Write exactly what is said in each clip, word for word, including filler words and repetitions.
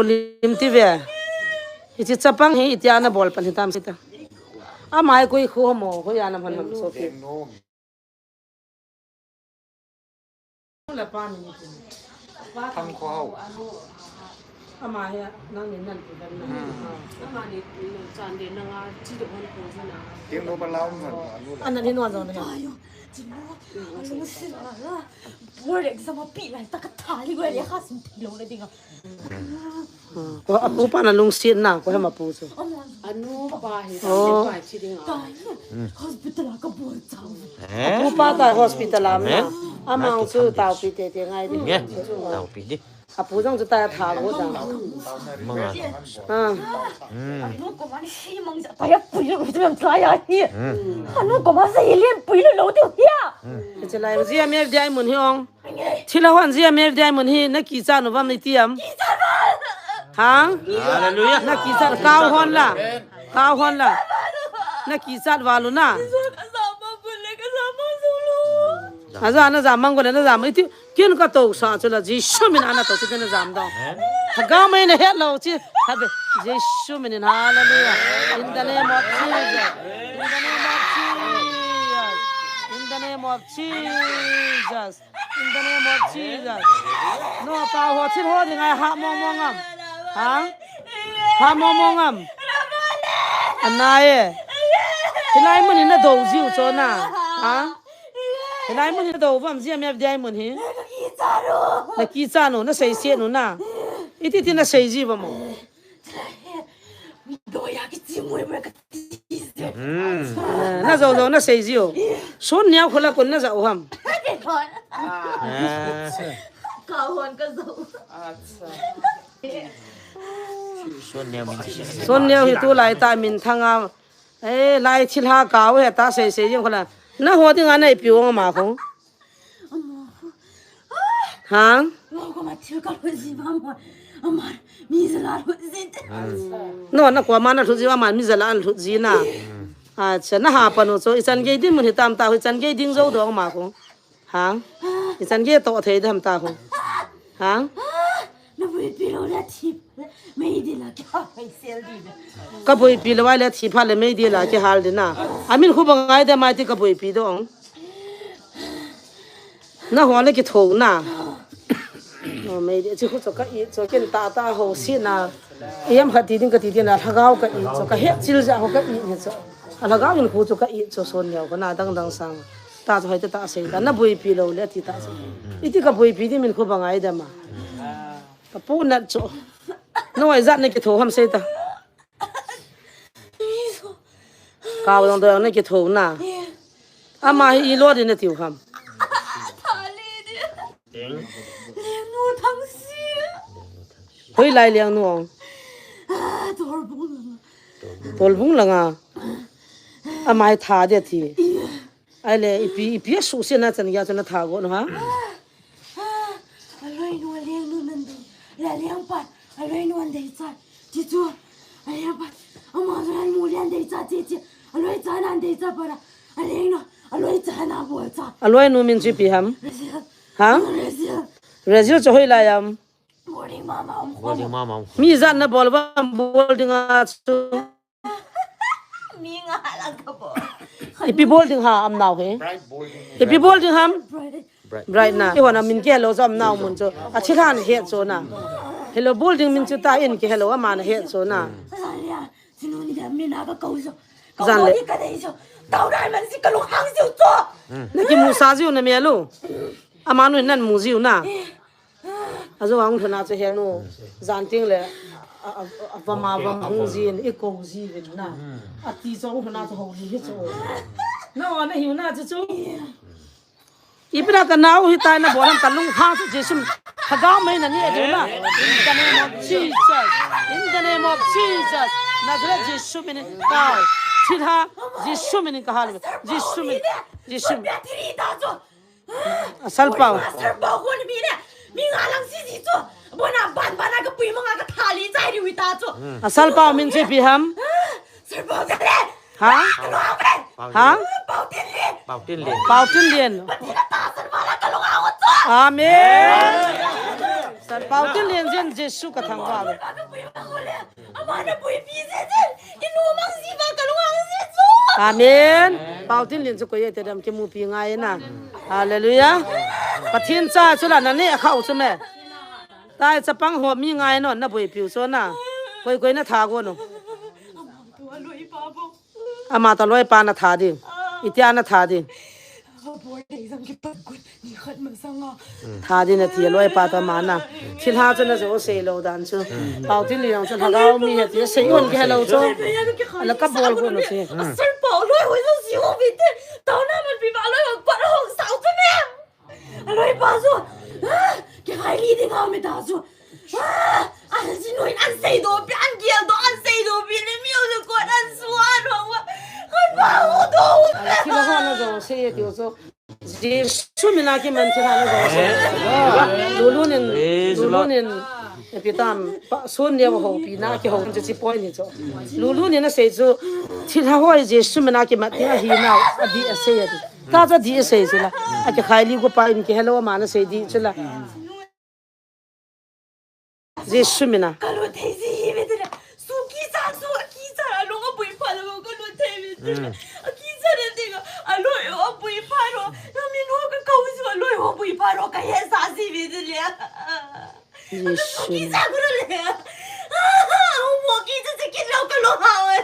Lim ti ve. Hiche chapang hi itia na bol pan hitam sita. Amai koi khu mo, koi ana man ham so ki. La pa ni. Thang kho hau. Ama he nang ni nan ti dan na. Hmm. Ama ni chan de nang a chi do hon ko na. Ting no pa laum han. Ana ni no zon he. Ayo, chi mo. Ayo, si la. Board exam a pi lai ta ka tha li go le kha sim thi lo le ding a. Ko apu pa na lungset na, ko hem apu chu. Anu pa hi. Oh. Hospital a ka bol chau. Apu pa ta hospital a na. Amang chu tau pi te te ngai di. Nge, tau pi di. Apu jong chu ta tha go da. Manga. Ah. Anu ko man si mang ja pa ya pu yo chu ta ya ni. Anu ko man sa ilian pu lo lo ti ya. Che lai ji a me dai mun hi ong. Thilha hon ji a me dai mun hi na kichat u vam ni ti am. Ha? Hallelujah. Na kichat kau hon la. Kau hon la. Na kichat valu na. Aja na jam mang go le na jam iti. Kin ka to sa chu la Jesu min ana to chu na jam do. Amen. Ga mai na het lo chi. Habe. Jesu min in hallelujah. In the name of Jesus. In the name of Jesus. In the name of Jesus. In the name of Jesus. No, pa ho thil ho ding ai ha mong mong am. Ha? Ha mong mong am. Anai e. Hilai mun in na do jiu cho na. Ha? Hilai mun in na do vam ji a me dai mun hi. Na kichat u, na sei se nu na. Iti ti na sei ji va mo. Doya ki chi moi moi ka ti se. Hmm. Na zo zo na sei ji o. Son nia khola kon na za o ham. Ka hon ka zo. Acha. Son nia min. Son nia hi tu lai ta min thang a. Eh, lai thilha kau he ta sei sei jing khola. Na ho ding a nei piu ma khu. Hang? Lo ko ma thil ka lo ji ba mo. Ama mi jala lo ji. No, na ko ma na lo ji ba ma mi jala lo ji na. Acha, na ha pa no cho i chan gei din mun hi tam ta hu i chan gei ding jo do ma khu. Hang? I chan gei to thei dam ta khu. Hang? Na bui pi lo la thi. Mei di la ki ha pai sel di. Ka bui pi lo wai la thi pha le mei di la ki hal di na. Amin khu ba ngai da mai ti ka bui pi do ong. Na ho le ki tho na. No, mei di chi khu cho ka i cho ken ta ta ho si na. Yam kha ti ding ka ti ding na lhagao ka i cho ka he chil ja ho ka i ni cho. A lhagao in khu cho ka i cho son neo ka na dang dang sang. Ta cho hai ta ta sei ta na bui pi lo le ti ta sei. Iti ka bui pi di min khu ba ngai da ma. Ka pu nat cho. No ai zat na ki tho ham sei ta. Kau dong dong na ki tho na. Ama hi i lo di na tiu ham. Hoi lai liang nu ong. Tolbung langa. Ama hi tha de ti. Ai le, ipi, ipi a su se na chan ya chan na tha go no ha. Aloi nu, aleng nu nan dei. La leng pat, aloi nu an dei cha. Chi chu, aleng pat. Ama chu an mu lian dei cha chi chi. Aloi cha nan dei cha para. Aleng nu, aloi cha na bol cha. Aloi nu min chi pi ham. Rezil. Ha? Rezil. Rezil chu hoi lai am. Boarding mama um. Boarding mama um. Mi zat na bol ba boarding a chu. Mi nga lang ka bo. Ipi boarding ha am nau he. Ipi boarding ham. Bright. Bright na. I hona min ke lo jam nau mun chu. A thilhan he chu na. Hello boarding min chu ta in ke hello ama na he chu na. Zalia. Sinu ni da mi na ka kau so. Zan le. Ka dei so. Tau dai man si ka lo hang siu chu. Na ki mu sa jiu na me lo. Ama nu nan mu jiu na. Ajo ang thuna chu hel nu. Jan ting le. A, a, a, vama vam hung jin, i ko ji vin na. A ti chu ang thuna chu ho ni hi chu. Na wa na hiu na chu chu. Ipi na ka nau hi tai na bolam ka lung ha chu Jesu. Ka ga mai na ni a na. In the name of Jesus. In the name of Jesus. Nazareth Jesu min in ka. Thilha Jesu min in ka hal. Jesu min. Jesu min. Asal pau. Sir pau ko ni mi le. Mi nga lang si si chu. Bona ban ban ka pui mo nga ka thali chai ri wi ta chu. Asal pau min chi pi ham. Sir pau ka le. Ha? Ka lo ha. Ha? Pau tin li. Pau tin li. Pau tin li. Pati na ta sir pau la ka lo ha chu. Amen. Pau Tin Lin jin Jesu ka thangvah ve. Amen. Pau Tin Lin chu koi e te dem kimupi ngai na. Hallelujah. Pathen cha chu la na ne khau chu me. Tai chapang ho mi ngai no na boipiu chu na. Koi koi na tha go no. Ama to loipa na tha ding. Itia na tha ding. Tha ding na ti loipa to ama na. Thilha chu na jo sei lou dan chu. Pau Tin Lin chu lhagao mi he ti sei un ke lou chu. Ala ka bol ko no si. Asal pau loi hoi sa si ho bite. Tau na man pi ba loi hoi pat hong sao chu me. Aloi pa chu. Kikhai li ding a me ta chu. An si noi an sei do pi an gel do an sei do pi le mi o ko an su an ho. Kan pa ho do. Thilha ho na jo sei ti chu. Jesu mina kiman thilha na jo sei. Lulu nin, Lulu nin. Epi tam pa sun ne ho pi na ki ho chu chi poi ni chu. Lulu nin na sei chu. Thilha ho Jesu mina kiman thilha hi na a di a sei a di. Ta cha di a sei chu la. A kikhai li ko pa in ki hello ma na sei di chu la. Jesu mina. Ka lo thei ji hi ve te la. Su kicha, su kicha, alung apui pha lo ka lo thei ve te la. Akicha de te ka, aloi apui pha lo. Na min ho ka kau su aloi apui pha lo ka he sa ji ve te la. Jesu. Kicha ko le. Mo kicha se kin lo ka lo ha we.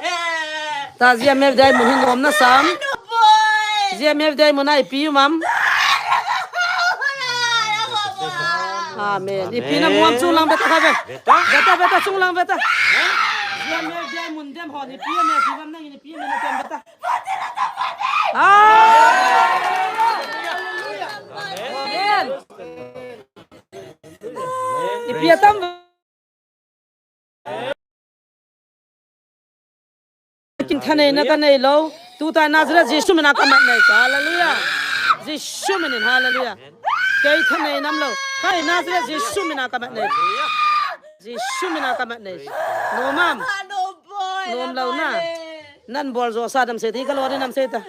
Ta jia me dai mun hin nom na sam. Jia me dai mun ai pi mam. Amen. Ipi na muam chung lang beta kha ve. Beta, beta chung lang beta. Jia me dai mun dem ho ni pi me pi mam na ni pi me na tem beta. Amen. Ipi atam. Kin thanei na ka nei lo. Tu ta Nazareth Jesu mina ka mat nei. Hallelujah. Jesu mina hallelujah. Kei thanei nam lo. Kai Nazareth Jesu mina ka mat nei. Jesu mina ka mat nei. No mam. Nom lo na. Nan bol jo sa dam se ti ka lo ni nam se ta.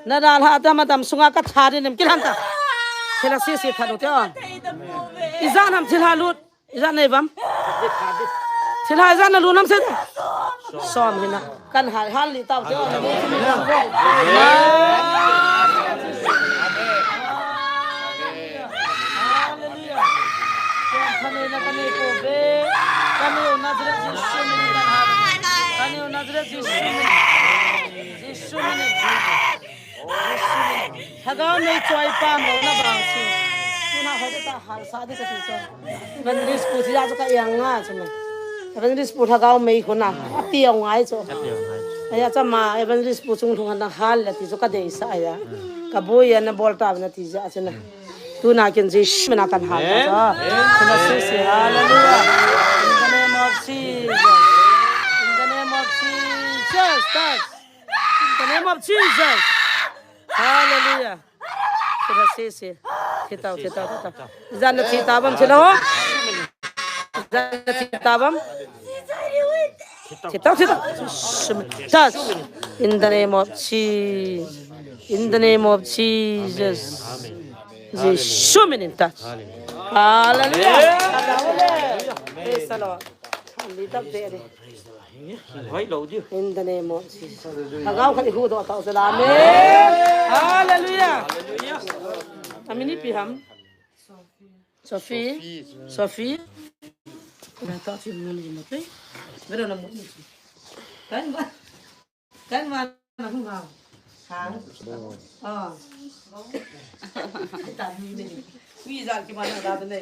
Na dal ha ta ma dam sunga ka tha ni nem kilan ta. Thila si si tha no te o. Ija nam thila lut. Ija nei bam. Thila ija na lu nam se ta. Som hina. Kan hal hal li tau te o. Hallelujah. Kane na kane ko be. Kane o Nazareth Jesu min kan hal. Kane o Nazareth Jesu min. Jesu min. Jesu min. Lhagao nei choi pam lo na bang si. Tuna ho ta hal sa di ka ti so. Evangelist pu ti ya so ka yang nga so me. Evangelist pu lhagao mei ko na. Ati yang ngai so. Aya cha ma Evangelist pu chung thung han hal la ti so ka dei sa aya. Ka bu ya na bol ta na ti ja so na. Tuna kin Jesu mina kan hal ta. Tuna si si hallelujah. In the name of Jesus. In the name of Jesus. Touch. In the name of Jesus. Hallelujah. Tuna si si. Thitau, thitau, thitau. Jan na thita bam thila ho. Jan na thita bam. Thitau, thitau. Touch. In the name of Jesus. In the name of Jesus. Jesu minin touch. Hallelujah. Praise the Lord. Hallelujah. In the name of Jesus. Lhagao khat i hu doh tau se la. Amen. Hallelujah. Amen. Ipi ham. Sophie. Sophie. Kan va. Kan va na hu va. Ha. Oh. Ta ni ne. Ui, jan ki ma na da ne.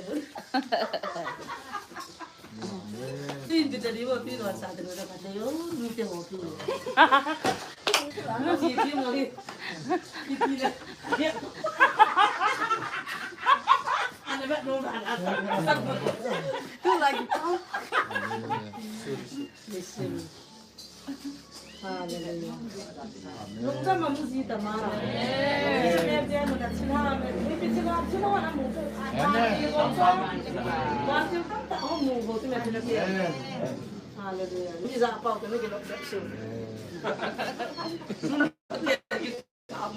Tin bi de ni wo, tin wa sa de ni da ka de yo, ni te wo, tin. Ni ti mo ni. Ni ti le. Ana ba no ba na. Tu lagi. Listen. Hallelujah. Lungdam a mu ji ta ma. Amen. Amen. Hallelujah. Ni ja pau ko ni ki lok dak su.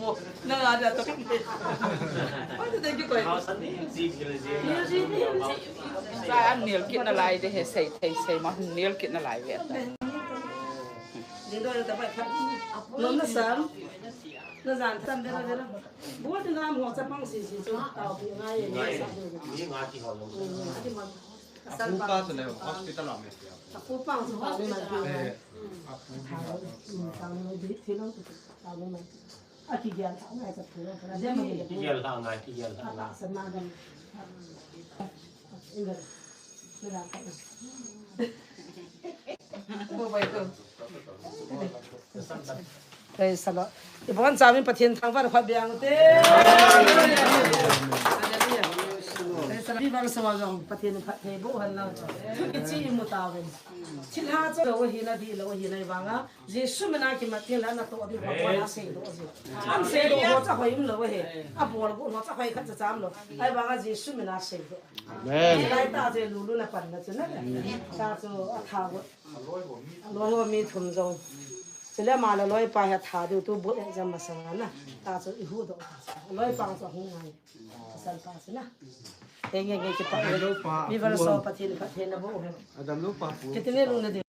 Nang ada to. Pai to thank you koi. Sa an nil kit na lai de he sei thei sei ma nil kit na lai ve ta. Ding do ta pai phat. Nom na sam. Na jan tam de la de la. Bol de na mo cha pang si si chu. Tao pi ngai ye sa de. Ni nga ti ho lo. Ati ma. Apu pa chu le hospital a me sia. Apu pa chu pa le ma. Eh. Apu pa. Tao le di thi lo. Tao le ma. Akigel thang ngai sa phu. Kigel thang ngai, kigel thang ngai. Praise the Lord. Ibon chamin Pathen thangvah khat biang te. Praise the Lord. Viva so jong Pathen phatthei boh hen lang. Thu kichi imu tauvin. Thilha cho lo hi na di lo hi na vanga. Jesu mina kimat thei la natoh ding ho, Paul a seidoh jin. An seidoh ho cha hoi umlou ahi. Abol got ho cha hoi khat cha cha umlou. Ahivanga Jesu mina seidoh. Amen. Hilai ta chu lulu na panna chu na. Ta chu atha got. Aloi ho mi thum jong. Chule ama le loipa hi atha diu tu board exam masanga na. Ta chu ihuhdoh. Loipa chu ahung ngai. Pasal pa chu na. Henge nge kipa. Adam lou pa. Mi val so Pathen, Pathen na boh hen. Adam lou pa pu. Kiti ne lung na di.